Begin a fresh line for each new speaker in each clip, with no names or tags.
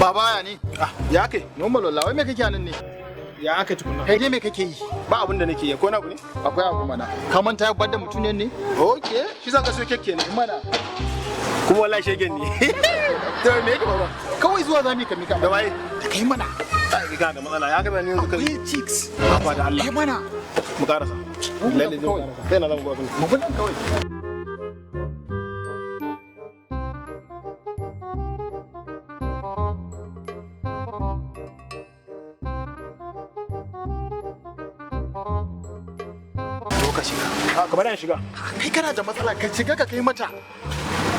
Baba, ya ne?
Ah, ya kai?
Normal wallahi. Wai me kake anan ne?
Ya aka tukunna?
Kai dai me kake yi?
Ba abin da nake yi, ko na abu ne?
Akwai abu mana. Ka manta ya bada mutuniyar ne?
Okay, shi za ka so kek kenan.
Mana.
Kuma wallahi shegen ne. To me yake faruwa?
Kawai zuwa zamu yi ka mika.
Da waye?
Da kai mana.
Ai, ga da matsala. Ya ga ne yanzu kai.
Akwai chicks.
Ba da Allah.
Kai mana.
Mu karasa. Lalle zai mu karasa. Sai na zama gwagwani.
Mu bi nan kawai.
Zo ka shiga. Ah, kamar yan shiga.
Kai kana da matsala, ka shiga ka kai mata.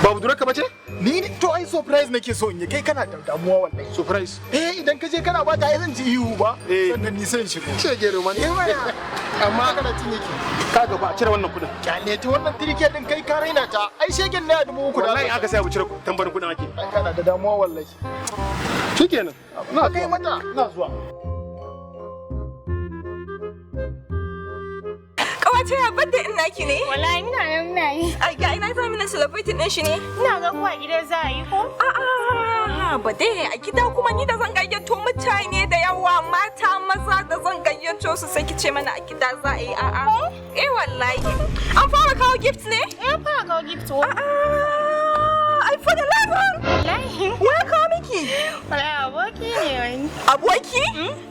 Ba budurarka bace?
Ni ne to ai surprise nake so in yi, kai kana da damuwa wallahi.
Surprise.
Eh, idan ka je kana ba ta ai zan ji ihu ba.
Eh.
Sannan ni sai in shigo.
Shege roman.
Eh mana.
Amma
Kana cin yake.
ka ga ba a cire wannan kudin.
Kyale ta wannan tirke din, kai ka raina ta. Ai shegen ne a 3000 da.
Wallahi aka sai abu cire tambarin kudin ake.
Ai kana da damuwa wallahi.
Shikenan.
Na kai mata.
Ina zuwa.
Kawace, ya birthday din naki ne?
Wallahi ina nan ina yi.
Ai ga ina za mu na celebrating din shi ne?
Ina ga kuwa gida za a yi ko?
A'a, ba dai a gida kuma ni da zan gayyato mutane da yawa, mata, maza da zan gayyato su, sai ki ce mana a gida za a yi, a'a. Eh wallahi. An fara kawo gift ne?
Eh, fara kawo gift wo.
A'a, iPhone 11.
Wallahi.
Wa ya kawo miki?
Wallahi aboki ne wani.
Aboki?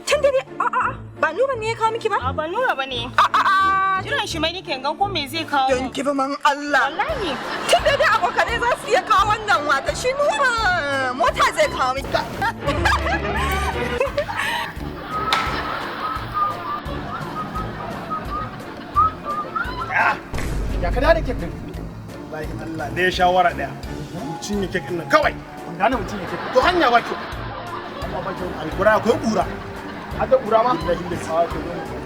Tun da dai a'a, ba Nura ne ya kawo miki ba?
A, ba Nura ba ne.
A'a.
Jiran shi mai nake gan ko me zai kawo.
Don girman Allah.
Wallahi.
Tun da dai abokanai za su iya kawo wannan wata, shi Nura mota zai kawo miki.
Ya ka da kek din?
Wallahi Allah ne shawara daya. Mu cinye kek din nan kawai.
Ban gane mutum ya kek.
To hanya ba kyau.
Amma ba kyau.
Alkura akwai kura.
Har da kura ma?
Billahi da
A to zo mu.